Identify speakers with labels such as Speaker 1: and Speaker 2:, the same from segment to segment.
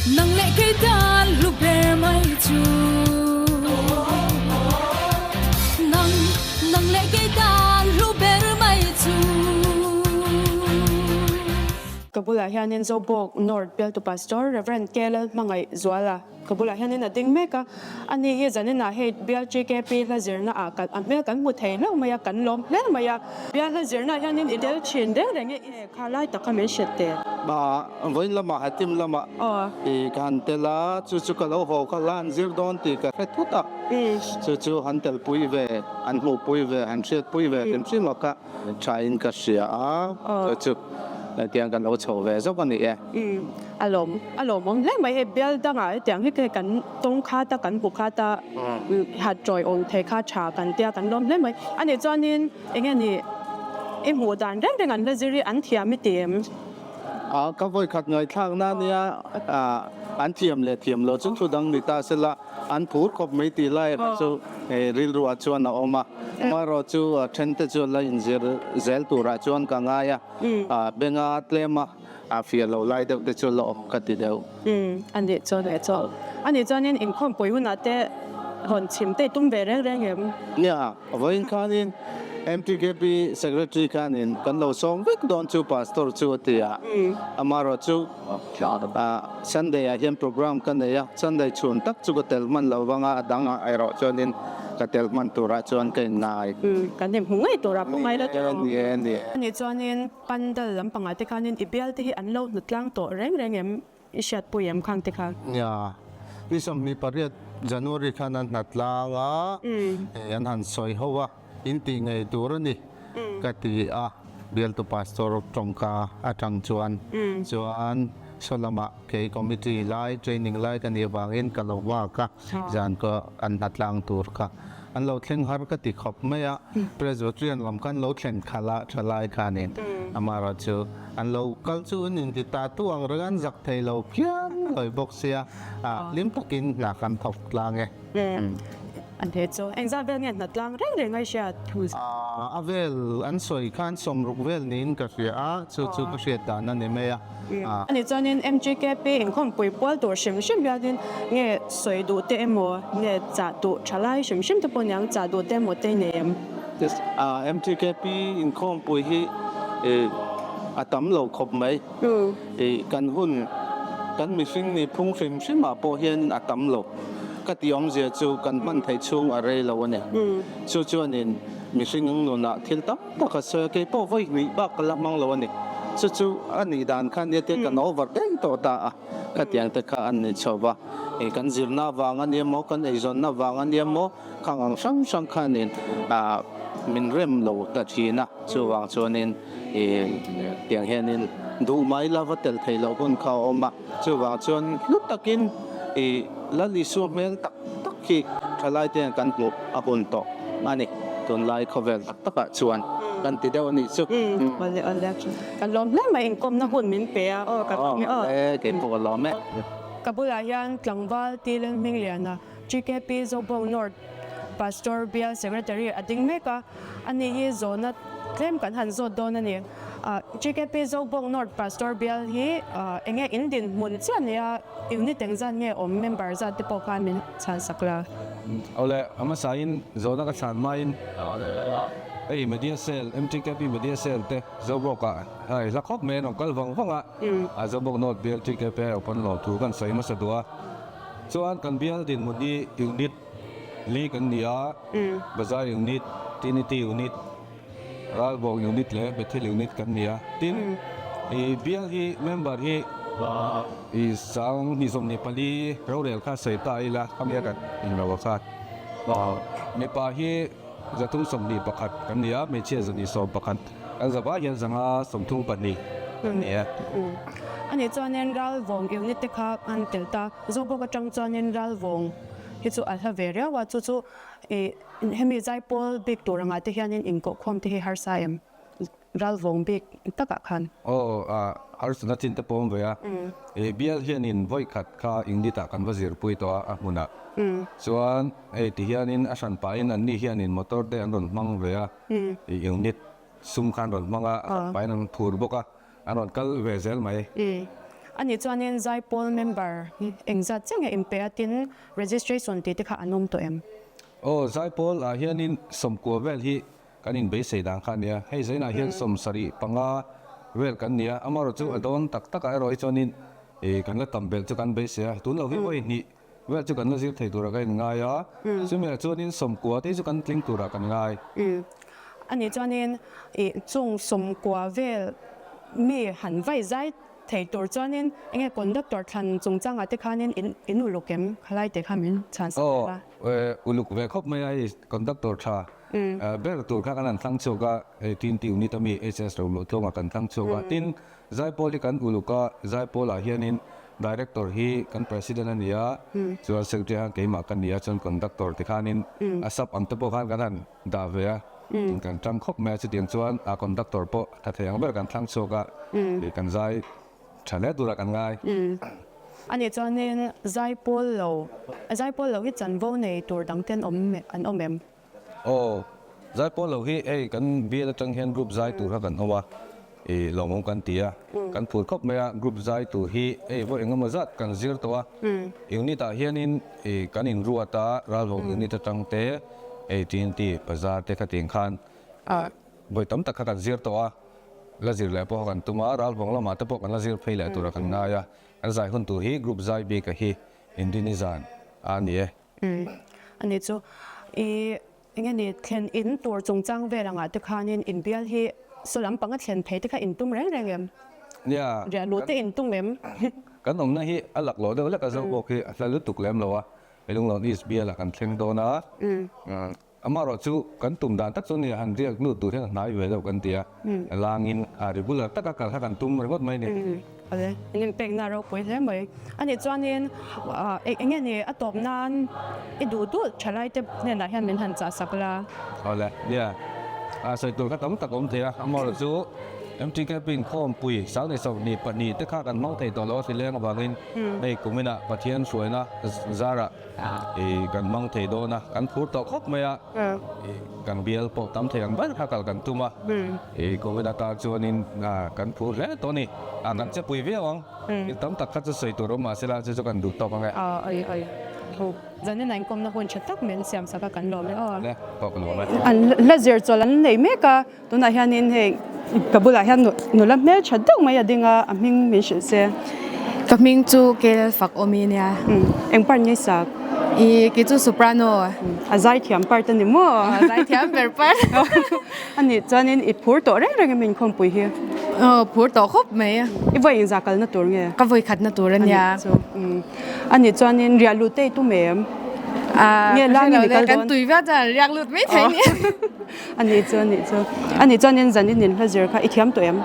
Speaker 1: Nang leh kei tan hlu ber mai chu Nang, nang leh kei tan hlu ber mai chu.
Speaker 2: Ka bulah hianin Zobawk North Bialtu Pastor Rev. KL Hmangaih Zuala ka bulah hianin a ding mek a, ani hi zaninah hei Bial TKP hla zirna ah a hmel kan hmu thei hlauh mai a, kan lawm hle mai a. Bial hla zirna ah hianin i tel thin reng reng e, i kha lai tak kha min hret teh.
Speaker 3: Vawiin lamah Hatim lamah i ka han tel a, chu chu ka lo haw kha la han zir dawn tih ka hre thut a, chu chu han telpui ve, han hmuhpui ve, han hriatpui ve hrim hrim a kha. Thain ka hria a, chu chu hetiang kan lo chho ve zawk a ni e.
Speaker 2: Umm, a lawm, a lawmawm hle mai hei bial dangah hetiang hi kan tawng khat a, kan hmu khat a, hat tawi awm thei kha tha kan tia kan lawm hle mai. A nih chuanin eng nge ni i hmuh dan reng reng an la zir i an thiam i ti em?
Speaker 3: A, ka vawikhat ngaihthlakna ania, an thiam leh thiam loh chu thu dang ni ta sela. An phur khawp mai tih lai erawh chu rilruah chuan a awm a, amaherawh chu thente chu la inzir zel turah chuan ka ngai a, benga tlema a fiah lo lai deuh te chu la awm ka ti deuh.
Speaker 2: A nih chuan leh chuan a nih chuanin inkhawmpui hunah te rawn chhim te i tum ve reng reng em?
Speaker 3: Nia, vawiin khanin MTKP Secretary khanin kan lo sawm vek dawn chu Pastor chu a ti a, amaherawh chu Sunday ah hian program ka nei a, Sunday chhun tak chu ka tel hman lo vang a, a dang ah erawh chuanin ka tel hman turah chuan ka inngai.
Speaker 2: Kan inhmu ngei turah pawh ngai lo tawh ang.
Speaker 3: Ni e, ni e.
Speaker 2: Ani chuanin pandal lampangah te khanin i bial te hi an lo hnut tlang tawh reng reng em? I hriatpui em khang te kha?
Speaker 3: Nia, ni 28 January khan an hna tlang a, an han sawi ho a, in tih ngei tur a ni ka ti a, bialtu pastor tawngka atang chuan chuan saw lamah kei committee lai training lai ka nih avangin ka lo nghak a, zan ka an hna tlang tur kha an lo thleng har ka ti khawp mai a, Presbyterian lam khan lo thlen khalh a tha lai khanin amaherawhchu an lo kal chu an inti ta tu ang reng an zak thei lo phian lawi bawk sia, hlim takin hna kan thawk tlang e.
Speaker 2: An he chu engzat vel nge hna tlang reng reng a i hriat?
Speaker 3: A vel an sawi khan sawmruk vel niin ka hria a, chu chu ka hriat dan a ni mai a.
Speaker 2: A nih chuanin MGKP inkhawmpui pual tur hrim hrim hianin nge sawi duh te emaw nge chah duh tha lai hrim hrim te pawh niang chah duh te emaw te i nei em?
Speaker 3: MGKP inkhawmpui hi a tam lo khawp mai. Kan hun kan mihring ni phung hrim hrimah pawh hianin a tam lo. Ka tih awmzia chu kan hman theih chhung a rei lo a ni. Chu chuanin mihring nunah thil tam tak a sawi a, kei pawh vawi hnih bak ka la hmang lo a ni. Chu chu a nih dan kha nia te kan over daih tawh ta a, khatiang te kha an ni chho va. Ih kan zirna vang a nia maw, kan eizawnna vang a nia maw, khang ang hrang hrang khanin ah min rem lo ta thin a. Chuvang chuanin ih tiang hianin duh mai la va tel thei loh hun kha a awm a. Chuvang chuan hlu takin ih Lal Isua hmel tak tak hi thalai te hian kan hmuh a hun tawh a ni. Tunlai khawvel tak takah chuan kan ti deuh a nih chu.
Speaker 2: Awle awle ka lawm hle mai inkawmna hun min pe a aw ka lawm e aw.
Speaker 3: Awle kei pawh ka lawm e.
Speaker 2: Ka bulah hian tlangval Tileng Hmingliana GKP Zobawng North Pastor Bial Secretary a ding mek a, ani hi zawhna tlem kan han zawt dawn a ni. GKP Zobawng North Pastor Bial hi enge in dinhmun chiah nia unit engzat nge awm member zat te pawh khan min chhan sak la.
Speaker 4: Awle, a hmasain zawhna ka chhan hmain hei Media Cell, MTKP Media Cell te Zobawkah hei hla khawp mai an awm kal vang vang a, Zobawk North Bial TKP a awm lo thu kan sawi hmasa duh a. Chuan kan bial dinhmun hi unit li kan ni a, Bazar unit, Trinity unit, Ralbawng unit leh Bethel unit kan ni a. Tin, i bial hi member hi i 2024 rorel kha sawi ta ila khami a kan inlo a kha. Mipa hi 321 kan ni a, hmeichhia 211 kan zavai hian 532 kan ni a.
Speaker 2: A nih chuanin Ralvawng unit te kha an tel ta. Zobawk atang chuanin Ralvawng hi chu a hla ve riau a, chu chu ih hemi zaipawl bik tur angah te hianin inkawhkhawm te hi harsa em? Ralvawng bik takah khan.
Speaker 4: Aw, harsatna chin te pawm ve a. Ih bial hianin vawi khat kha Ingdit-ah kan va zirpui tawh a, a hmunah. Chuan hei ti hianin a hran pahin anni hianin motor te an rawn hmang ve a, ih unit sum kha an rawn hmang a, a hran pahin an phur bawk a, an rawn kal ve zel mai.
Speaker 2: Ani chuanin Zaipawl member engzat chiah nge inpe a tin registration tih te kha an awm tawh em?
Speaker 4: Aw, Zaipawl ah hianin 90 vel hi kan inbeisei dan kha a nia. Hei zainah hian 75 vel kan nia. Amaherawhchu a dawn tak takah erawh hi chuanin kan la tam belh chu kan beisei a. Tun lo hi vawi hnih vel chu kan la zir thei turah ka inngai a. Chumi ah chuanin 90 te hi chu kan tling turah kan ngai.
Speaker 2: Ani chuanin chung 90 vel mi han vai zai Thei tur chuanin enge conductor thlan chungchangah te khanin in in uluk em? Khalai te kha min chhan sak
Speaker 4: Aw, la. Uluk ve khawp mai a, hei conductor tha ber tur kha kan han thlang chhuak a, hei TNT unit ami HS ro luh tluangah kan thlang chhuak a, tin Zaipawl hi kan uluk a, Zaipawl ah hianin director hi kan president a ni a, chuan secretary ah khan keimah ka ni a, chuan conductor ti khanin a sub ang te pawh khan kan han dah ve a, kan tang khawp mai a, chutiang chuan a conductor pawh tha thei ang ber kan thlang chhuak a, ih kan zai tha hle turah kan ngai.
Speaker 2: Ani chuanin zai pawl lo, zai pawl lo hi chanvo nei tur dang ten awm an awm em?
Speaker 4: Aw, zai pawl lo hi hei kan bial atang hian group zai tur kha kan awm a, ih lawmawm kan ti a, kan phur khawp mai a, group zai tur hi hei vawi engemaw zat kan zir tawh a, unit ah hianin ih kan inruat a, ralvawng unit atang te, Hei TNT bazar te kha tiang khan vawi tam tak kha kan zir tawh a, la zir leh pawh kha kan tum a, ralvawng lamah te pawh kan la zir phei leh tura kan ngai a, kan zai hun tur hi group zai bik a hi Indini zan a ni e.
Speaker 2: Umm a ni chu i enge ni thlen in tur chungchang vel angah te khanin inbial hi saw lampanga thlen phei te kha in tum reng reng em?
Speaker 4: Nia.
Speaker 2: Riah luh te in tum em?
Speaker 4: Kan awmna hi a laklawh deuh lek a zo bawk hi a hla lutuk lem lo a, Lunglawn East bialah kan thleng dawn a, amaherawh chu kan tum dan tak chu nia han riak lut tur hian a hnai ve deuh kan ti a, langin a regular taka kal kha kan tum ringawt mai a ni.
Speaker 2: Awle, in inpekna ropui hle mai. Ani chuanin eng nge ni a tawp nan i duh duh thalai te hnenah hian min han chah sak la.
Speaker 4: Awle, nia, sawi tur kha tam tak awm thei a, amaherawh chu MTKP inkhawmpui 2022 te kha kan hmang thei tawh lo a hrileng avangin Hei kuminah Pathian hruaina zarah kan hmang thei dawn a, kan phur tawh khawp mai a, kan bial pawh tam thei ang ber kha kal kan tum a, kumin atan chuanin kan phur hle tawh a ni, kan che pui viau ang, thil tam tak kha chu sawi tur awm mahse la chu chu kan duh tawk ang e.
Speaker 2: Zanin a inkawmna hun tha tak min siam sak a kan lawm e aw.
Speaker 4: Le, pawh ka lawm e.
Speaker 2: An la zir chawlh an nei mek a, tunah hianin hei ka bulah hian nula hmel tha deuh mai a ding a, a hming min hrilh se.
Speaker 5: Ka hming chu Kel fak awm i nia.
Speaker 2: Eng part nge sak?
Speaker 5: I kei chu soprano.
Speaker 2: A zaithiam part a ni maw?
Speaker 5: A zaithiam ber part.
Speaker 2: A nih chuanin i phur tawh reng reng em inkhawmpui hi?
Speaker 5: Aw phur tawh khawp mai.
Speaker 2: I vawi inzah kalna tur nge?
Speaker 5: Ka vawi khatna tur a nia.
Speaker 2: A nih chuanin riah lut te i tum em?
Speaker 5: Nge langin i kal dawn? Kan tui viau chuan riak lut mai thei ni.
Speaker 2: A nih chu, a nih chu. A nih chuanin zanin in hla zir kha i thiam tawh em?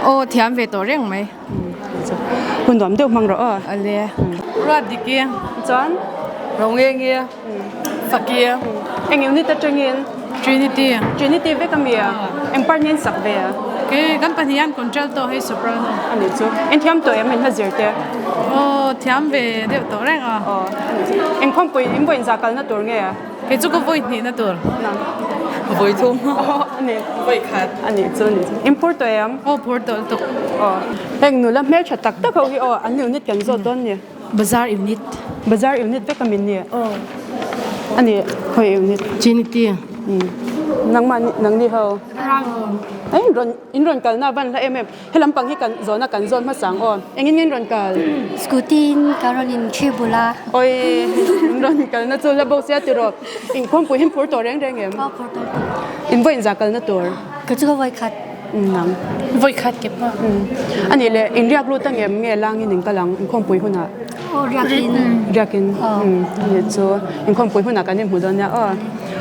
Speaker 5: Aw, thiam ve tawh reng mai.
Speaker 2: Hun nuam deuh hmang rawh aw.
Speaker 5: Ale. Ruat dik i.
Speaker 2: Chuan?
Speaker 5: Ro nge nge. Fak i.
Speaker 2: Eng unit atangin?
Speaker 5: Trinity.
Speaker 2: Trinity vek a mi a? Eng part nge in sak ve a?
Speaker 5: Kei kan pahnih hian contralto hei soprano.
Speaker 2: A nih chu. En thiam tawh em in hla zir te?
Speaker 5: Aw thiam ve deuh tawh reng a.
Speaker 2: Aw a nih chu. Eng khawmpui in vawiin zah kalna tur nge a?
Speaker 5: Kei chu ka vawi hnihna tur.
Speaker 2: Nang.
Speaker 5: Vawi thum.
Speaker 2: Aw a ni.
Speaker 5: Vawi khat.
Speaker 2: A nih chu a nih chu. In phur tawh em?
Speaker 5: Aw phur tawh lutuk.
Speaker 2: Aw. Heng nula hmeltha tak tak ho hi aw an unit kan zawt dawn ni.
Speaker 5: Bazar unit.
Speaker 2: Bazar unit vek a min ni.
Speaker 5: Aw.
Speaker 2: A ni khawi unit?
Speaker 5: Trinity.
Speaker 2: Nangmah nangni ho. Ei in rawn in rawn kalna van hla em em. He lampang hi kan zawhna kan zawn hmasa ang aw. Engin nge in rawn kal?
Speaker 6: Scooty in ka rawn in thi bul a.
Speaker 2: Oi in rawn kalna chu la bo sia tiraw. Inkhawmpui hi phur tawh reng reng em?
Speaker 6: Aw phur tawh tawh.
Speaker 2: In vawi inzah kalna tur?
Speaker 6: Ka chu ka vawi khat.
Speaker 2: Nang.
Speaker 5: Vawi khat ke pawh.
Speaker 2: A nih leh in riak lut angem nge langin in kal ang inkhawmpui hunah?
Speaker 6: Aw riak in.
Speaker 2: Riak in. A nih chu inkhawmpui hunah kan inhmu dawn nia aw.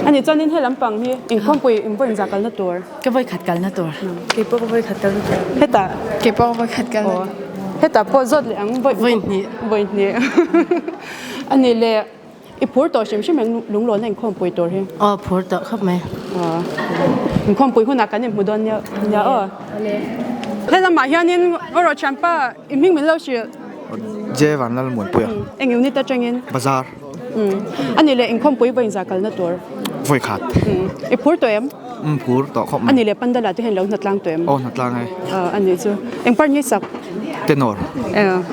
Speaker 2: A nih chuanin he lampang hi inkhawmpui in vawi inzah kalna tur?
Speaker 5: Ka vawi khat kalna tur. Kei pawh ka vawi khat kalna tur.
Speaker 2: Hetah.
Speaker 5: Kei pawh ka vawi khat kalna tur.
Speaker 2: Hetah pawh zawt leh ang vawi.
Speaker 5: Vawi hnih.
Speaker 2: Vawi hnih. A nih leh I phur tawh hrim hrim eng lunglawn a inkhawmpui tur hi?
Speaker 5: Aw phur tawh khawp mai.
Speaker 2: Aw inkhawmpui hunah kan inhmu dawn nia nia aw. He lamah hianin aw rawh thianpa i hming min lo hrilh.
Speaker 7: J Vanlalmuanpuia.
Speaker 2: Eng unit atangin?
Speaker 7: Bazar.
Speaker 2: A nih leh inkhawmpui vawi inzah kalna tur.
Speaker 7: Vawi khat.
Speaker 2: I phur tawh em?
Speaker 7: Um phur tawh khawp mai.
Speaker 2: A nih leh pandala te hian lo hnatlang tawh em?
Speaker 7: Aw hnatlang e.
Speaker 2: A nih chu. Eng part nge sak?
Speaker 7: Tenor.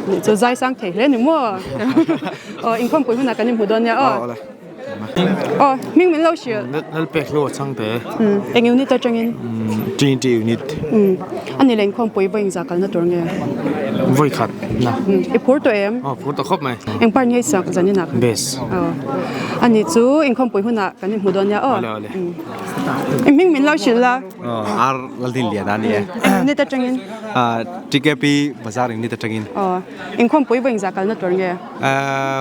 Speaker 2: Nih chu zai sang thei hle ni maw? Aw inkhawmpui hunah kan inhmu dawn nia aw.
Speaker 7: Aw awle.
Speaker 2: Aw hming min lo hrilh.
Speaker 7: Lalpek hlu a chhang te.
Speaker 2: Eng unit atangin?
Speaker 7: Trinity unit.
Speaker 2: Ani leh inkhawmpui vawi engzah kalna tur nge?
Speaker 7: Vawi khat na.
Speaker 2: I phur tawh em?
Speaker 7: Aw phur tawh khawp mai.
Speaker 2: Eng part nge i sak zanin ah khan?
Speaker 7: Bass.
Speaker 2: Aw ani chu inkhawmpui hunah kan inhmu dawn nia aw.
Speaker 7: Awle awle.
Speaker 2: I hming min lo hrilh la.
Speaker 8: Ar Laldinliana a ni e.
Speaker 2: Unit atangin?
Speaker 8: TKP Bazar unit atangin.
Speaker 2: Aw inkhawmpui vawi engzah kalna tur nge?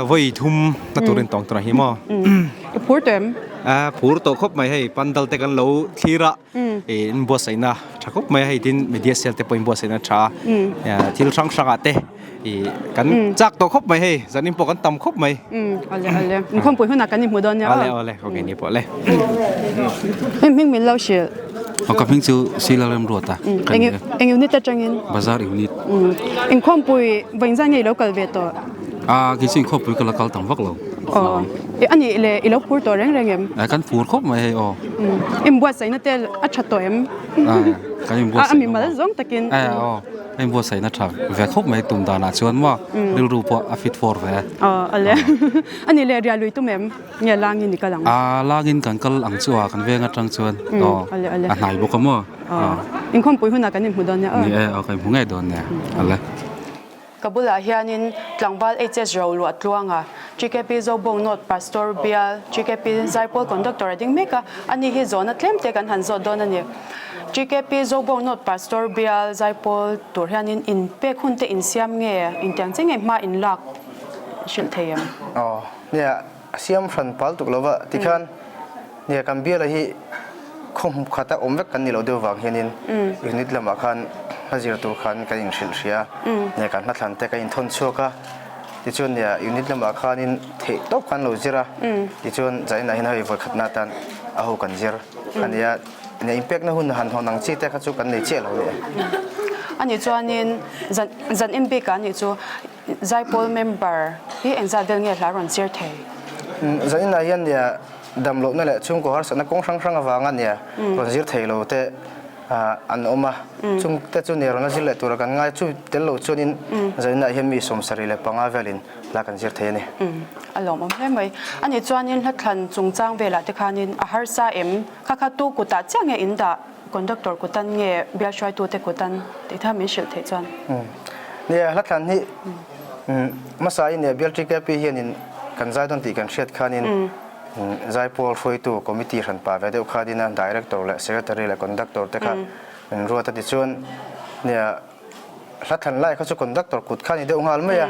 Speaker 8: Vawi thum na turin tawng tur a hi maw?
Speaker 2: I phur tawh em?
Speaker 8: Phur tawh khawp mai hei pandal te kan lo thlir a in buatsaihna tha khawp mai a hei tin media cell te pawh in buatsaihna tha a thil hrang hrang ah te kan chak tawh khawp mai hei zanin pawh kan tam khawp mai.
Speaker 2: Awle awle inkhawmpui hunah kan inhmu dawn nia aw.
Speaker 8: Awle awle ok ni pawh le.
Speaker 2: Hei hming min lo hrilh.
Speaker 9: Aw ka hming chu Sila Remruata ka ni e.
Speaker 2: Eng unit atangin?
Speaker 9: Bazar unit.
Speaker 2: Inkhawmpui vawiinzan nge i lo kal ve tawh?
Speaker 9: A kei chu inkhawmpui ka la kal tam vak lo.
Speaker 2: Aw a nih le i lo phur tawh reng reng em?
Speaker 9: Kan phur khawp mai hei aw.
Speaker 2: Inbuatsaihna te a tha tawh em?
Speaker 9: Kan inbuatsaihna.
Speaker 2: A mimal zawng takin.
Speaker 9: Aw a inbuatsaihna tha ve khawp mai tum danah chuan maw rilru pawh a fit fawr ve.
Speaker 2: Aw ale a nih le riah lui tum em? Nge langin i kal ang?
Speaker 9: A langin kan kal ang chu a kan veng atang chuan aw a hnai bawk a maw.
Speaker 2: Inkhawmpui hunah kan inhmu dawn nia aw.
Speaker 9: Ni e aw kan inhmu ngei dawn nia ale.
Speaker 2: Ka bulah hianin tlangval HS Roluah Tluanga, GKP Zobawng North Pastor Bial, GKP Zaipawl Conductor a ding mek a, ani hi zawhna tlem te kan han zawt dawn a ni. GKP Zobawng North Pastor Bial Zaipawl tur hianin inpek hun te insiam nge, intiang che nge hma inlak hrilh thei em?
Speaker 10: Aw, nia, a siam hran pal tuk lova tikhan nia kan biala hi khaw hmu khata awm vek kan ni lo deuh vang hianin unit lamah khan hla zir tur khan kan inhrilh hria nia kan hmathlan te kan inthawn chhuak a tichuan nia unit lamah khanin theih tawp khan lo zir a tichuan zaninah hian hei vawi khatna atan a ho kan zir a nia nia inpekna hun han hawn ang chi te kha chu kan nei chiah lo nia.
Speaker 2: Ani chuanin zan zan en bik ah nih chu Zaipawl member hi engzat vel nge hla rawn zir thei?
Speaker 10: Zaninah hian nia damlohna leh chhungkaw harsatna kawng hrang hrang avanga nia rawn zir thei lo te an awm a, chung te chu nia rawn la zir leh tura kan ngai chu tel lo chuanin zaninah hian mi 75 velin hla kan zir thei a ni.
Speaker 2: A lawmawm hle mai. Ani chuanin hla thlan chungchang velah te khanin a harsa em? Kha kha tu kutah chiah nge in dah? Conductor kutan nge bial hruaitute kutan tih kha min hrilh theih chuan.
Speaker 10: Nia, hla thlan hi hmasa in bial TKP hianin kan zai dawn tih kan hriat khanin zaipawl hruaitu committee hran pa ve deuh khanin a director leh secretary leh conductor te kha min ruat a tichuan nia hla thlan lai kha chu conductor kut kha ni deuh nghal mai a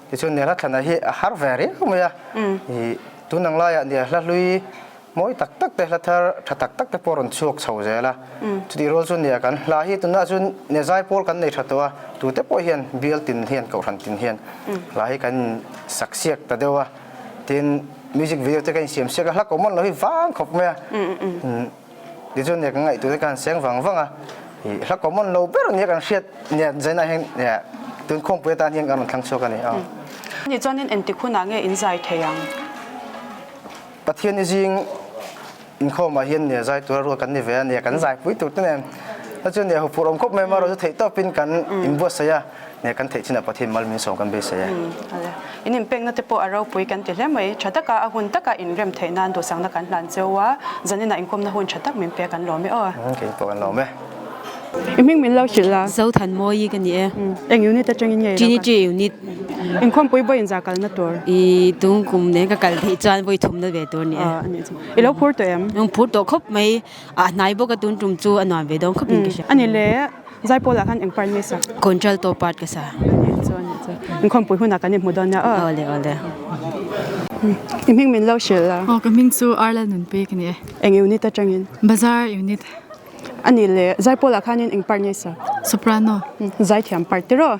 Speaker 10: tichuan nia hla thlan ah hi a har ve riau mai a ih tunang laiah nia hla hlui Mawi tak tak te hla thar tha tak tak te pawh rawn chhuak chho zel a. Chutih rual chu nia kan hla hi tunah chuan nia zai pawl kan nei tha tawh a, tute pawh hian bial tin hian kohhran tin hian hla hi kan sak siak ta deuh a. Tin music video te kan insiam siak a, hla common lo hi vang khawp mai a. Tichuan nia kan ngaihtuah te kan seng vang vang a, ih hla common lo ber nia kan hriat nia zainah hian nia tun khawmpui atan hian kan rawn thlang chhuak a ni.
Speaker 2: Ani chuanin engtik hunah nge in zai thei ang?
Speaker 10: Pathian i zing inkhawmah hian nia zai tura rual kan ni ve a nia kan zaipui tur te nen ta chu nia huphurh awm khawp mai marawh chu theih tawpin kan inbuatsaih a nia kan theih chinah Pathian mal min sawm kan beisei a.
Speaker 2: In inpekna te pawh a ropui kan ti hle mai. Tha taka a hun taka inrem theih nan duhsakna kan hlan cheu a, zaninah inkawmna hun tha tak min pe kan lawm e aw.
Speaker 10: Kei pawh kan lawm e.
Speaker 2: I hming min lo hrilh a.
Speaker 11: Zothanmawi ka ni e.
Speaker 2: Eng unit atangin nge i lo kal?
Speaker 11: Trinity unit.
Speaker 2: Inkhawmpui vawi inzah kalna tur.
Speaker 11: I tung kum nen ka kal theih chuan vawi thumna ve tur ni e.
Speaker 2: A nih chu. I lo phur tawh em?
Speaker 11: Nung phur tawh khawp mai. A hnai bawk a tun tum chu a nuam ve dawn khawp in ka hria.
Speaker 2: A ni le, Zaipawl ah khan eng part nge sa?
Speaker 11: Contralto part ka sa.
Speaker 2: A nih chu, a nih chu. Inkhawmpui hunah kan inhmu dawn nia aw.
Speaker 11: Awle awle.
Speaker 2: I hming min lo hrilh a.
Speaker 5: Aw ka hming chu Arla Nunpui ka ni e.
Speaker 2: Eng unit atangin?
Speaker 5: Bazar unit.
Speaker 2: A nih le, Zaipawl ah khanin eng part nge sa?
Speaker 5: Soprano.
Speaker 2: Zaithiam part tiraw?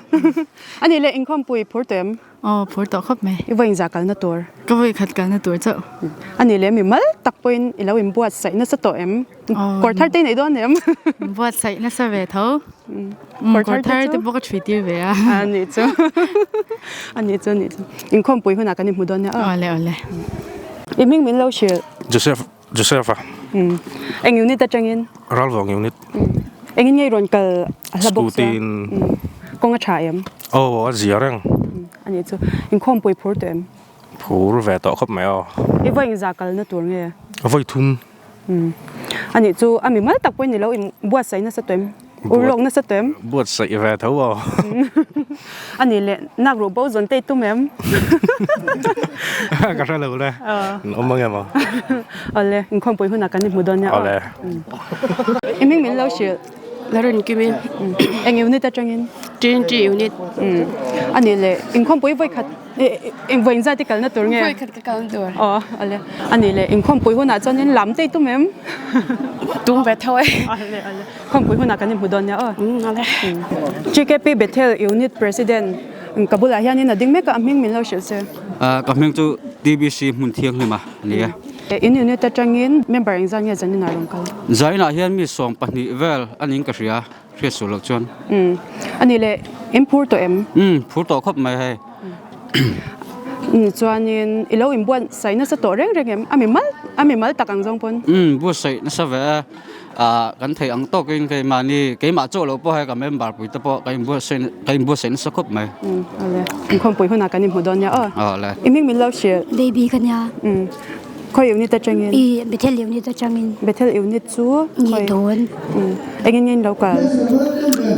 Speaker 2: A nih le, inkhawmpui phur tawh em?
Speaker 5: Aw, phur tawh khawp mai.
Speaker 2: I vawi inzah kalna tur?
Speaker 5: Ka vawi khat kalna tur chauh.
Speaker 2: A nih le, mi mal tak pawhin i lo inbuatsaih nasa tawh em? Kawr thar te i neih dawn em?
Speaker 5: Buatsaih nasa ve tho. Kawr thar te pawh ka chhui tir ve a.
Speaker 2: A nih chu. A nih chu, a nih chu. Inkhawmpui hunah kan inhmu dawn nia aw.
Speaker 5: Awle, awle.
Speaker 2: I hming min lo hrilh.
Speaker 12: Joseph Joseph a.
Speaker 2: Eng unit atangin?
Speaker 12: Ralvawng unit.
Speaker 2: Engin nge i rawn kal a hla bawk sia?
Speaker 12: Scooty in.
Speaker 2: Kawng. Kawng a tha em?
Speaker 12: Aw, a zia reng.
Speaker 2: A nih chu. Inkhawmpui phur tawh em?
Speaker 12: Phur ve tawh khawp mai aw.
Speaker 2: I vawi engzah kalna tur nge?
Speaker 12: Vawi thum.
Speaker 2: A nih chu a mimal tak pawhin ilo in buatsaih nasa tawh em? Urlawk nasa tawh em?
Speaker 12: Buatsaih ve tho aw.
Speaker 2: A nih leh nak ruh bo zawn te i tum em?
Speaker 12: Ka hre lo le. An awm ang em aw?
Speaker 2: Awle, inkhawmpui hunah kan inhmu dawn nia aw.
Speaker 12: Awle.
Speaker 2: I hming min lo hrilh.
Speaker 5: La rawn kim i.
Speaker 2: Eng unit atangin?
Speaker 5: Trinity unit.
Speaker 2: A nih leh inkhawmpui vawi khat eng vawi engzat i kalna tur nge?
Speaker 5: Vawi khat ka kalna tur.
Speaker 2: Aw ale. A nih leh inkhawmpui hunah chuanin lam te i tum em?
Speaker 5: Tum ve tho e.
Speaker 2: Ale ale. Khawmpui hunah kan inhmu dawn nia aw.
Speaker 5: Ale.
Speaker 2: GKP Bethel Unit President ka bulah hianin a ding mek a, a hming min lo hrilh che.
Speaker 9: Ka hming chu TBC hmun thianghlim a ni e.
Speaker 2: In unit atangin member engzat nge zaninah rawn kal?
Speaker 9: Zainah hian mi 12 vel a niin ka hria, hriat suh loh chuan.
Speaker 2: Umm, a nih leh in phur tawh em?
Speaker 9: Umm, phur tawh khawp mai hei.
Speaker 2: Umm, chuanin i lo inbuatsaih nasa tawh reng reng em? A mi mal, a mi mal tak ang zawng pawn.
Speaker 9: Umm, buatsaih nasa ve e. Ah, kan theih ang tawkin keimahni, keimah chauh loh pawh hei ka member pui te pawh ka inbuatsaih, ka inbuatsaih nasa khawp mai.
Speaker 2: Umm, awle. Inkhawmpui hunah kan inhmu dawn nia aw.
Speaker 9: Awle.
Speaker 2: I hming min lo hrilh.
Speaker 6: Baby ka nia.
Speaker 2: Umm, khawi unit atangin?
Speaker 6: I Bethel unit atangin.
Speaker 2: Bethel unit chu
Speaker 6: khawi? Ni dawn.
Speaker 2: Umm, engin nge in lo kal?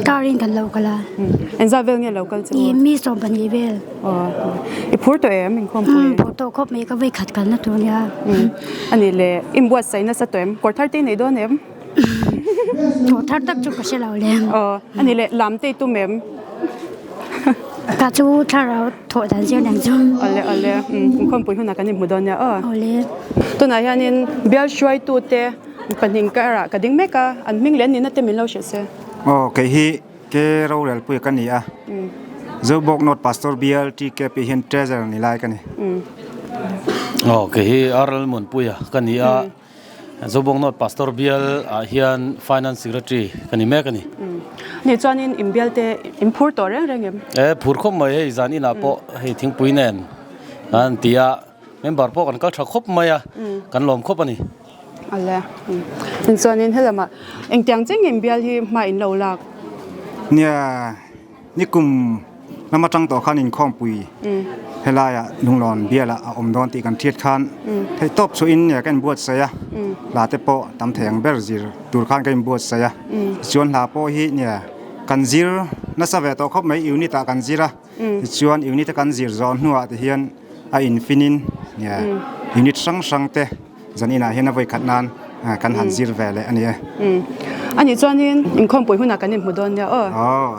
Speaker 6: Car in kan lo kal a.
Speaker 2: Umm, engzat vel nge lo kal chu?
Speaker 6: I mi 12 vel.
Speaker 2: Aw, i phur tawh em inkhawmpui?
Speaker 6: Umm, phur tawh khawp mai, ka vei khat kalna tur nia.
Speaker 2: Umm, a nih le, i inbuatsaih nasa tawh em? Kawr thar te i nei dawn em?
Speaker 6: Kawr thar tak chu ka hre lo le.
Speaker 2: Aw, a nih le, lam te i tum em?
Speaker 6: Ka chu thlarau thawh dan zir nang chu.
Speaker 2: Awle, awle, umm, inkhawmpui hunah kan inhmu dawn nia aw.
Speaker 6: Awle.
Speaker 2: Tunah hianin bial hruaitute pahnih karah ka ding mek a, an hming leh an nihna te min lo hrilh se.
Speaker 13: Aw, kei hi Ke rorelpui ka ni a, Zobawk North Pastor Bial TKP hian Treasurer ni lai ka ni.
Speaker 14: Aw, kei hi RL Muanpuia ka ni a, Zobawk North Pastor Bial ah hian Finance Secretary ka ni mek a ni.
Speaker 2: Ni chuanin in bial te in phur tawh reng reng em?
Speaker 14: E, phur khawp mai hei zan inah pawh hei thingpui nen an ti a, member pawh kan kal tha khawp mai a, kan lawm khawp a ni.
Speaker 2: Ale chuanin helamah engtiang cheng in bial hi hma in lo lak?
Speaker 13: Nia, nikum lam atang tawh khan inkhawmpui helaiah Lunglawn bialah a awm dawn tih kan hriat khan theihtawp chhuahin nia ka inbuatsaih a, hla te pawh tam thei ang ber zir tur khan ka inbuatsaih a, tichuan hla pawh hi nia kan zir nasa ve tawh khawp mai unit ah kan zir a, tichuan unit a kan zir zawh hnuah te hian a infinin nia unit hrang hrang te Zan inah hian a vawi khat nan kan han zir ve leh a ni e.
Speaker 2: A nih chuanin inkhawmpui hunah kan inhmu dawn nia aw.
Speaker 13: Aw.